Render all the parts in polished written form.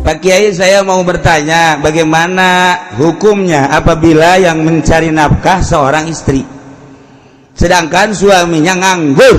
Pak Kiai, saya mau bertanya, bagaimana hukumnya apabila yang mencari nafkah seorang istri, sedangkan suaminya nganggur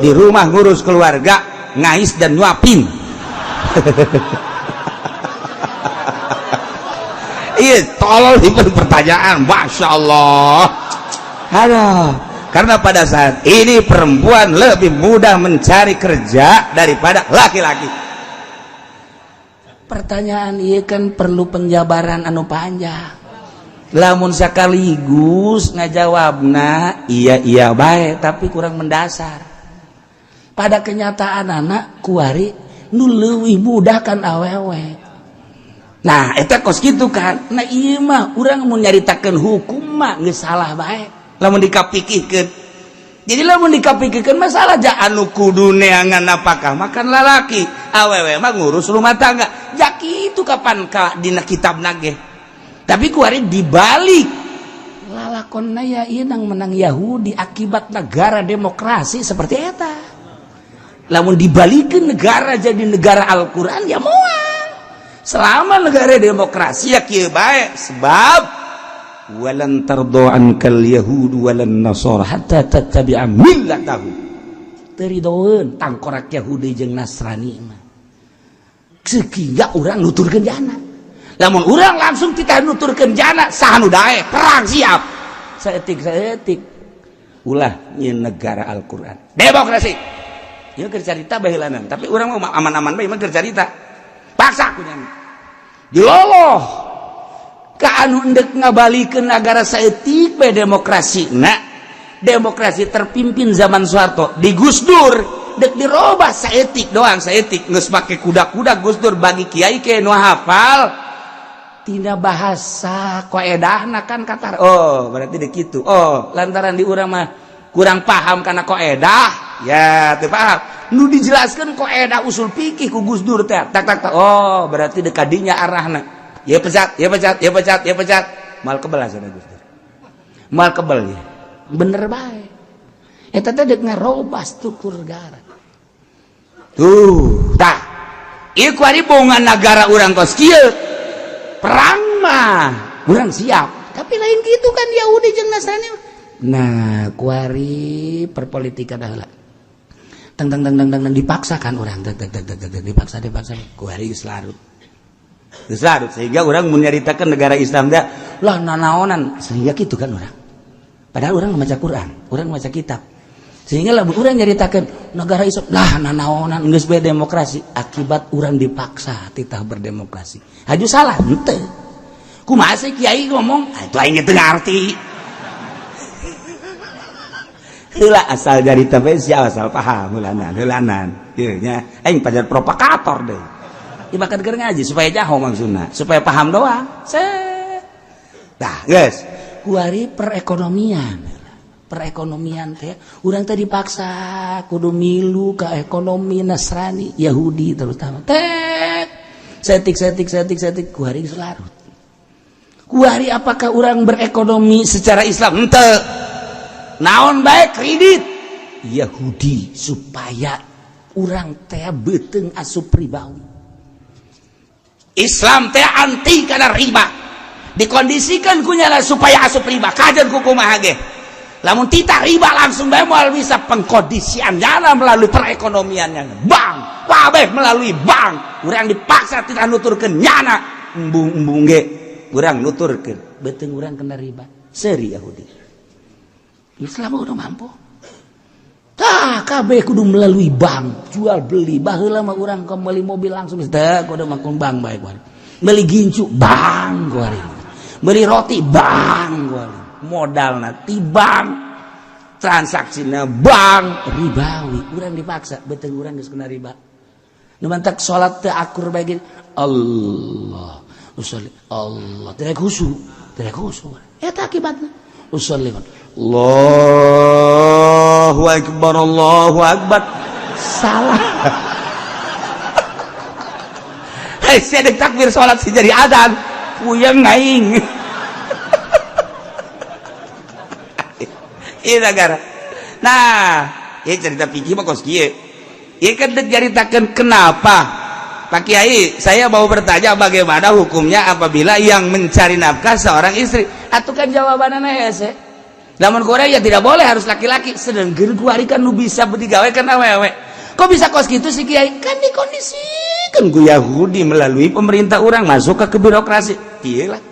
di rumah ngurus keluarga, ngais dan nyuapin? Iya, tolol di pertanyaan, masya Allah. Aduh, karena pada saat ini perempuan lebih mudah mencari kerja daripada laki-laki. Pertanyaan iya kan perlu penjabaran anu panjang. Lamun sekaligus ngajawabna iya iya baik, tapi kurang mendasar. Pada kenyataan anak kuari nu leuwih mudah kan awewe. Nah, eta kos kitu kan. Nah, ieu mah urang mun nyaritakeun hukum mah geus salah bae lamun dikapikirkeun. Jadi lamun dikapikirkeun masalah ja anu kudu neangan apakah makan lalaki, awewe mah ngurus rumah tangga. Ja kitu kapan ka dina kitab nage. Tapi kuari dibalik lalakon ya ieu nang menang Yahudi akibat negara demokrasi seperti eta. Lamun dibalikin negara jadi negara Al-Quran ya moal. Selama negara demokrasi ya kieu bae, sebab walan tardo ankal yahud walan nasara hatta tattabi'a millatahum. Teu ridoeun tangkorak Yahudi jeung Nasrani mah sehingga urang nuturkeun jana. Lamun urang langsung kita nuturkeun jana, saha nu daek perang siap saeutik saeutik. Ulah nyeun negara Al-Qur'an demokrasi ieu keur carita baheulanan, tapi urang mah aman-aman bae mah keur carita paksa ku nya diloloh ka anu endek ngabalikeun negara saeutik bae demokrasi. Nah, demokrasi terpimpin zaman Soeharto di Gus Dur dek dirobah saeutik doang, saeutik geus make kuda-kuda Gus Dur. Bagi kiai ke nu hafal tina bahasa koedahna kan katar. Oh, berarti dek kitu. Oh, lantaran di urang mah kurang paham karena koedah ya teu paham nu dijelaskan koedah usul fikih ku Gus Dur teh tak tak tak. Oh, berarti dek kadinya arahna. Ya pecat, ya pecat, ya pecat, ya pecat, mal kebel sana Gus Dur, mal kebel ya. Bener bae eta teh dek ngarobah struktur negara. Tuh tah ieu kuari bongan negara urang kos kieu, perang mah urang siap. Tapi lain gitu kan Yahudi jeung Nasrani. Nah, kuari perpolitikan heula teng teng teng teng teng dipaksakan urang teng teng teng teng teng dipaksa dipaksa kuari geus larut. Geus larut sehingga urang mun nyaritakeun negara Islam dah lah nanaonan, sehingga gitu kan urang. Padahal urang membaca Quran, urang membaca kitab, sehingga lah urang nyaritakeun negara Islam lah nanaonan geus bae demokrasi akibat urang dipaksa titah berdemokrasi. Haju salah henteu, kumaha sih kiai ngomong? Ah, itu aing teu ngarti. Heula asal jadi tapi sia asal paham heulanan heulanan ieu nya aing pajar provokator deh. Ibakat keur ngaji supaya jaho maksudna, supaya paham doang. Set. Tah, geus. Kuari perekonomian. Perekonomian teh urang teh dipaksa kudu milu ka ekonomi Nasrani, Yahudi terutama. Tek. Setik setik setik setik kuari geus larut. Kuari apakah urang berekonomi secara Islam? Henteu. Naon bae kredit Yahudi supaya urang teh beuteung asup ribawi. Islam teh anti kana riba, dikondisikan kunyala supaya asup riba kajen ku kumaha ge. Lamun titah riba langsung bae moal bisa. Pengkondisian jana melalui perekonomiannya bank, kabeh melalui bank. Urang dipaksa tidak nuturkeun nyana, embung-embung ge urang nuturkeun. Beuteung urang kena riba. Seuri Yahudi. Islam udah mampu. Tah, kabeh kudu melalui bank, jual beli. Baheula mah urang meuli mobil langsung teh kudu mangkung bank bae kuari. Beli gincu bank kuari. Beli roti bank kuari. Modalna ti bank, transaksina bank. Ribawi, urang dipaksa, beuteung urang geus kena riba. Nu mantak salat teu akur bae gini. Allah, usolli Allah, tidak khusyuk, tidak khusyuk. Eta akibatna. Usolli Allahu akbar, Allahu akbar, salah. Hei, sia dek takbir salat si jadi adzan puyeng aing. Ieu negara. Nah, ieu cerita fikih mah kos kieu. Ieu kan dek nyaritakeun kenapa Pak Kiai, saya mau bertanya, bagaimana hukumnya apabila yang mencari nafkah seorang istri? Atau kan jawabannya hese. Lamun Korea ya tidak boleh, harus laki-laki. Sedangkan kuari kan nu bisa digawe kan awewe. Kok bisa kos gitu sih, Kiai? Kan dikondisikan ku Yahudi melalui pemerintah orang masuk ke birokrasi. Iya lah.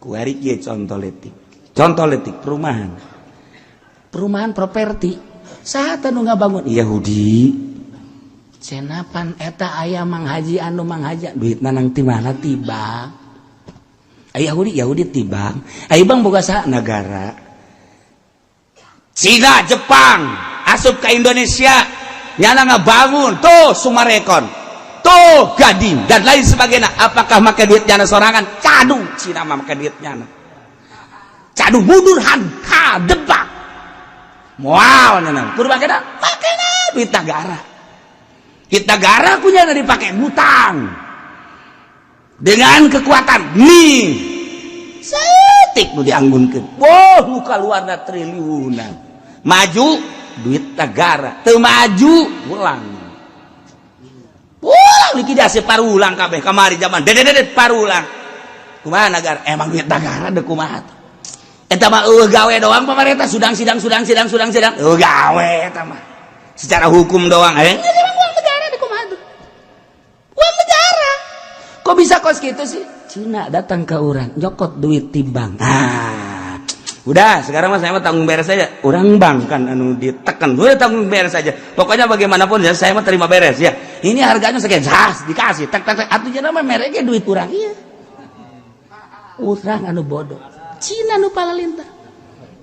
Kuari kieu contoh letik. Contoh letik perumahan. Perumahan properti. Saha nu ngabangun? Yahudi. Cenapan eta aya Mang Haji, anu Mang Haji duit nanang ti mana? Tiba Yahudi. Yahudi tibang. Ayo bang, boga saha? Negara Cina, Jepang asup ke Indonesia, nyana ngabangun tuh Summarecon tuh, Gading, dan lain sebagainya. Apakah make duit nyana sorangan? Cadu Cina mah make duit nyana. Cadu mundur han debak moal nyana kudu make, make duit negara. Duit negara punya dipakai ngutang dengan kekuatan nih setik nu dianggunkeun. Wah, nu kaluarna triliunan. Maju duit negara, teu maju ulang ulang likuidasi, parulang kabeh. Kamari zaman dede dede parulang. Kumaha negara? Emang duit negara deh, kumaha tuh? Eta mah eueuh gawe doang. Pemerintah sidang sidang sidang sidang sidang sidang, eueuh gawe eta mah secara hukum doang. Eh, emang uang negara deh, kumaha tuh? Uang negara kok bisa kos gitu sih? Cina datang ke orang, nyokot duit timbang. Ah, udah, sekarang mas, saya mah tanggung beres saja. Orang bank kan anu ditekan, udah tanggung beres saja. Pokoknya bagaimanapun ya saya mah terima beres ya. Ini harganya sekian, sas dikasih tek tek tek. Atuh jangan mah mereknya duit urang. Iya, urang anu bodoh, Cina nu palalintar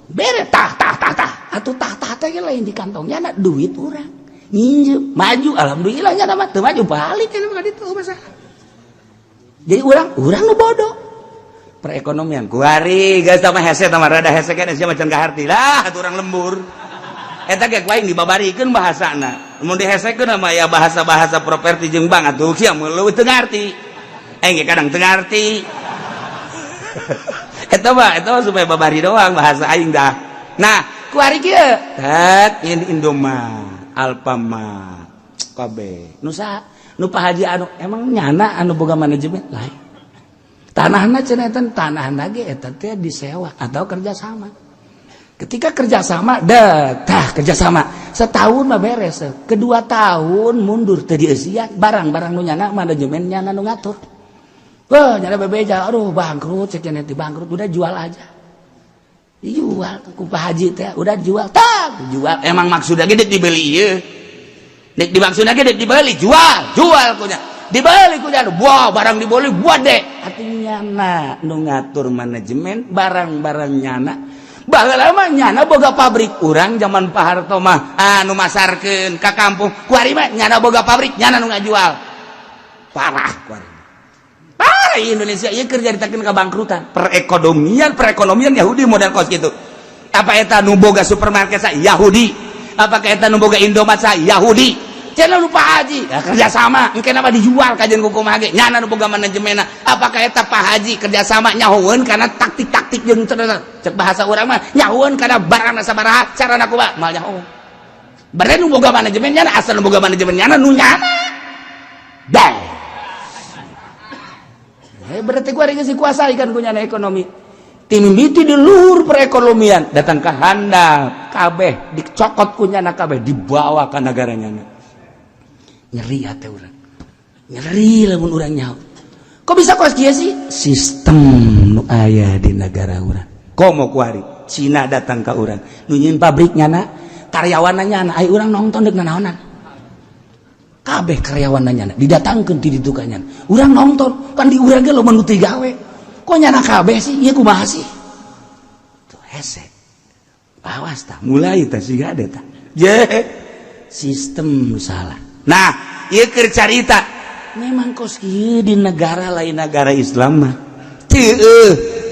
bere tah tah tah tah. Atuh tah tah teh lain di kantongnya na, duit urang nginjem. Maju alhamdulillah nya, mah teu maju balik kan mah ditu masalah. Jadi urang urang nu bodoh. Perekonomian kuari geus sama hese, sama rada hese kan sia macan kaharti lah atuh. Urang lembur eta ge ku aing dibabarikeun bahasana. Mun dihesekeun mah ya bahasa-bahasa properti jeung bank, atuh sia leuwih teu ngarti. Aing ge kadang teu ngarti. Eta mah supaya babari doang bahasa aing dah. Nah, kuari kieu tet ini Indomart, Alfamart kabeh nu saha? Nu Pak Haji. Anu emang nyana anu boga manajemen lain. Tanahna cenah eta, tanahna ge eta teh disewa atau kerjasama. Ketika kerjasama dah tah kerjasama setahun mah beres, kedua tahun mundur, teu dieusian barang-barang nu nyana, manajemen nyana nu ngatur. Wah, nyana bebeja, aduh bangkrut, cek nya bangkrut, udah jual aja. Dijual ku Pak Haji teh, udah jual, tak jual. Emang maksudnya gede dibeli ieu. Dek dimaksudnya gede dibeli, jual, jual kunya. Dibeli kunya, wah barang dibeli buat deh. Artinya nyana nu ngatur manajemen barang-barang nyana. Baheula mah nyana boga pabrik. Urang zaman Pak Harto mah anu masarkeun ka kampung. Kuari mah nyana boga pabrik, nyana nu ngajual. Parah kuari. Parah Indonesia ieu keur caritakeun kabangkrutan. Perekonomian, perekonomian Yahudi model kos gitu. Apa eta nu boga supermarket sa Yahudi? Apakah eta nu boga Indomaret sa Yahudi? Cenah lu Pak Haji, ya, kerjasama, engke nama dijual kajian kumaha ge. Nyana nu boga manajemenna. Apakah eta Pak Haji kerjasama nyahoeun karena taktik-taktik jeung cek bahasa urang mah nyahoeun karena barang sabaraha, carana kumaha, mal nyahoeun. Berarti nu boga manajemen nyana, asal nu boga manajemen nyana nu nyana. Dah. Eh, berarti gua geus dikuasai kan ku nyana ekonomi. Timimiti di luhur perekonomian datang ke handap kabeh dicokot ku nyana, kabeh dibawa ke negaranya. Nyeri hati urang, nyeri lamun urang nyaho kok bisa kos kieu sih sistem nu aya di negara urang. Komo kuari Cina datang ke urang, nu nyieun pabrik nyana, karyawan nyana. Ai urang nonton deuk nanaonan? Kabeh karyawan nyana didatangkeun ti ditu ka nyana. Urang nonton kan di urang ge loba nu teu gawe. Kok nyana kabeh sih? Ieu kumaha sih? Tuh hese, awas tah, mulai tah siga tah je sistem nu salah. Nah, ieu keur carita memang kos kieu di negara lain, negara Islam mah teu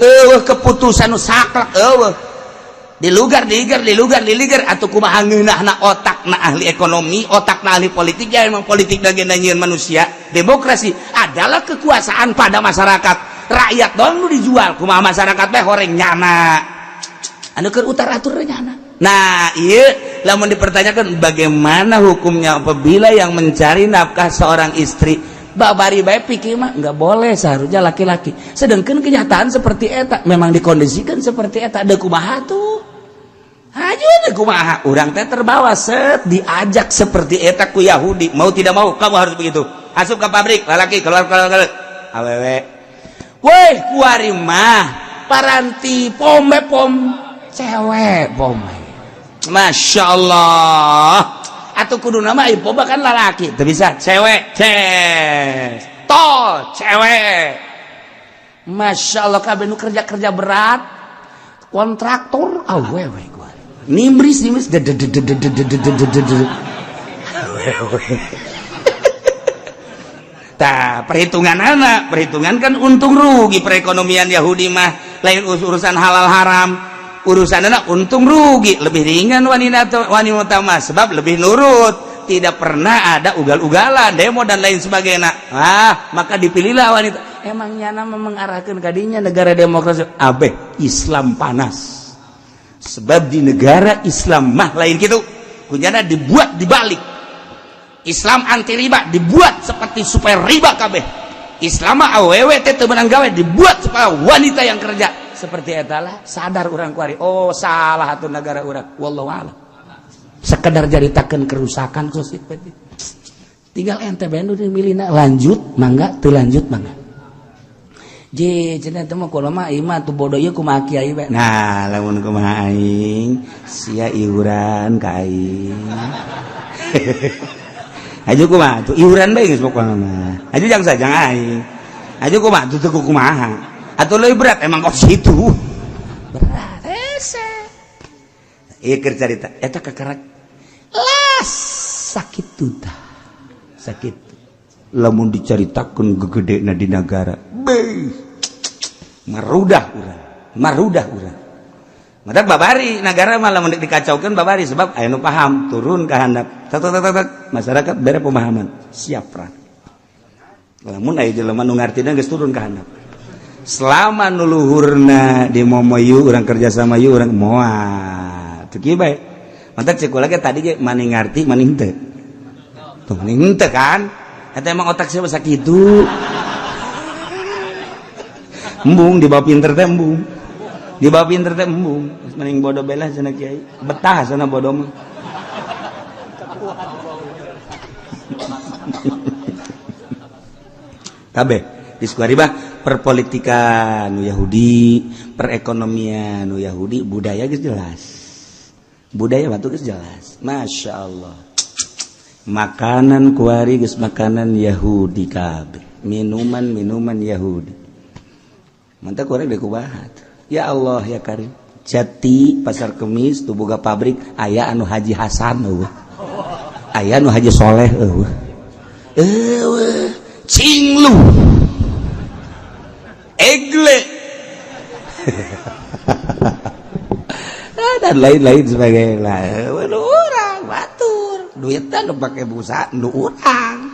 eueuh keputusan nu saklek, eueuh dilugar diiger, dilugar diliger. Atau kumaha ngeunahna otakna ahli ekonomi, otakna ahli politik? Ya emang politik lagi nyieun manusia. Demokrasi adalah kekuasaan pada masyarakat. Rakyat doang nu dijual. Kumaha masyarakat teh horeng nyana, anu keur utar atur nyana. Nah, iya, lamun dipertanyakan bagaimana hukumnya apabila yang mencari nafkah seorang istri, babari bae pikir mah nggak boleh, seharusnya laki-laki. Sedangkan kenyataan seperti eta memang dikondisikan seperti eta, ada kumaha tuh? Aja deh kumaha, urang teh terbawa set diajak seperti eta ku Yahudi, mau tidak mau kamu harus begitu. Asup ke pabrik, laki keluar keluar keluar. Awewe. Woi, kuari mah paranti pombe pom cewek pombe. Masya Allah, atau kudu nama ibu kan lalaki itu bisa cewek ces tol cewek. Masya Allah, kabeh nu kerja kerja berat, kontraktor awewe, gua nimris nimris awewe. Tah, perhitungan anak perhitungan kan untung rugi. Perekonomian Yahudi mah lain urusan halal haram, urusan anak untung rugi. Lebih ringan wanita wanita mah sebab lebih nurut, tidak pernah ada ugal-ugalan, demo, dan lain sebagainya. Ah, maka dipilihlah wanita. Emangnya nama mengarahkan kadinya negara demokrasi abeh Islam panas, sebab di negara Islam mah lain gitu. Kunyana dibuat dibalik. Islam anti riba dibuat seperti supaya riba kabeh. Islam mah awewe teh teu meunang gawe, dibuat supaya wanita yang kerja. Seperti etalah sadar urang kuari. Oh, salah atuh negara urang. Wallahu a'lam. Sekedar jaritakeun kerusakan sosial. Tinggal ente bae nu milihna, lanjut mangga, teu lanjut mangga. Je cenah teh mah kula mah ieu mah tuh bodoh ieu kumaha kiai bae. Nah, lamun kumaha aing sia iuran ka aing. Aju kumaha tuh iuran bae geus pokona mah. Aju jang sajang aing. Aju kumaha tuh teu kumaha. Atuh leuwih berat emang kok situ. Berat hese. Ieu keur carita eta kakarek las sakit tuh tah. Sakit. Lamun dicaritakeun gegedena di negara, beuh, marudah urang, marudah urang. Matak babari negara malah mun dikacaukeun babari, sebab aya nu paham turun ka handap. Tak tak tak tak, masyarakat bere pemahaman, siap perang. Lamun aya jelema nu ngartina geus turun ka handap. Selama nu luhurna di momoyu urang kerja sama yuk, urang moal. Teu kieu bae. Matak cek kula ge tadi ge maning ngarti maning teu. Tuh maning teu kan? Eta emang otak siapa sakitu. Embung di bawah pinter teh, embung. Di bawah pinter teh embung. Mending bodoh belah cenah kiai. Betah sana bodoh mah. Kabeh di Sukaribah perpolitikan nu Yahudi, perekonomian nu Yahudi, budaya geus jelas. Budaya batu geus jelas. Masya Allah. Makanan kuari geus makanan Yahudi kabeh, minuman minuman Yahudi. Mantap kuari deui kubahat. Ya Allah ya Karim. Jati Pasar Kemis tuh boga pabrik, aya anu Haji Hasan eueuh. Aya anu Haji Soleh eueuh. Eueuh, cinglu. Egle. Dan lain-lain sebagainya. Eueuh urang batur. Duitnya nu pake busa nu urang.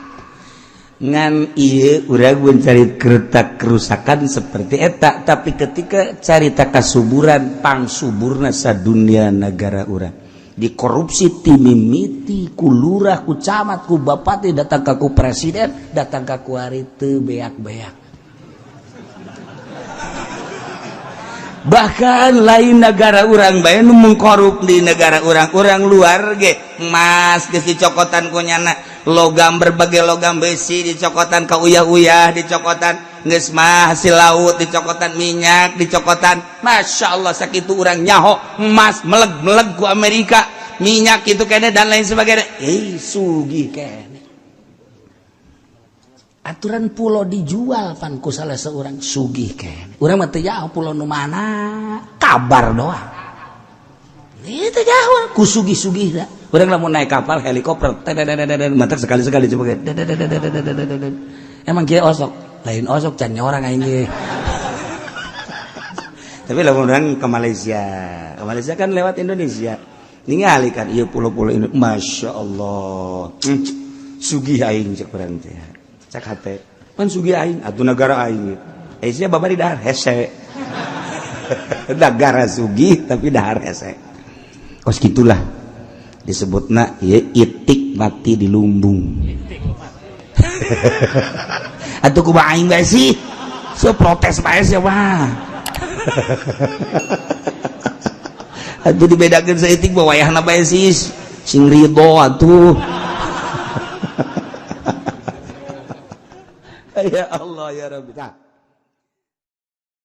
Ngan ieu urang mencari kereta kerusakan seperti eta, tapi ketika carita kasuburan pangsuburna sadunia negara urang dikorupsi timimiti ku lurah, ku camat, ku bapati, datang ka ku presiden, datang ka kuari teu beak-beak. Bahkan lain negara urang bae nu mengkorup di negara urang, urang luar ge emas geus dicokotan ku nyana, logam, berbagai logam besi dicokotan, ka uyah-uyah dicokotan, geus mah hasil laut dicokotan, minyak dicokotan. Masya Allah, sakitu urang nyaho emas meleg-meleg ku Amerika, minyak itu kene dan lain sebagainya. Eh, sugih kene. Aturan pulau dijual pan ku salah seorang, sugih kene. Urang mah teu jauh pulau nu mana, kabar doang itu jauh ku sugih-sugih dah. Urang lamun naik kapal helikopter mantap sekali-sekali coba emang kieu osok lain osok can orang aing ge. Tapi lamun urang ke Malaysia, ke Malaysia kan lewat Indonesia, ningali kan ieu pulau-pulau ini, Masya Allah, sugih aing cek urang teh, cek hate pan sugih aing atuh negara aing. Eh, sia babari dahar hese. Negara sugih tapi dahar hese. Kos gitulah disebutna ya itik mati di lumbung. Atuh kumaha aing bae sih, so protes bae sih wah. Atuh dibedakeun saeutik bae wayahna bae sih sing ridho atuh. Ya Allah ya Rabbi. Tah.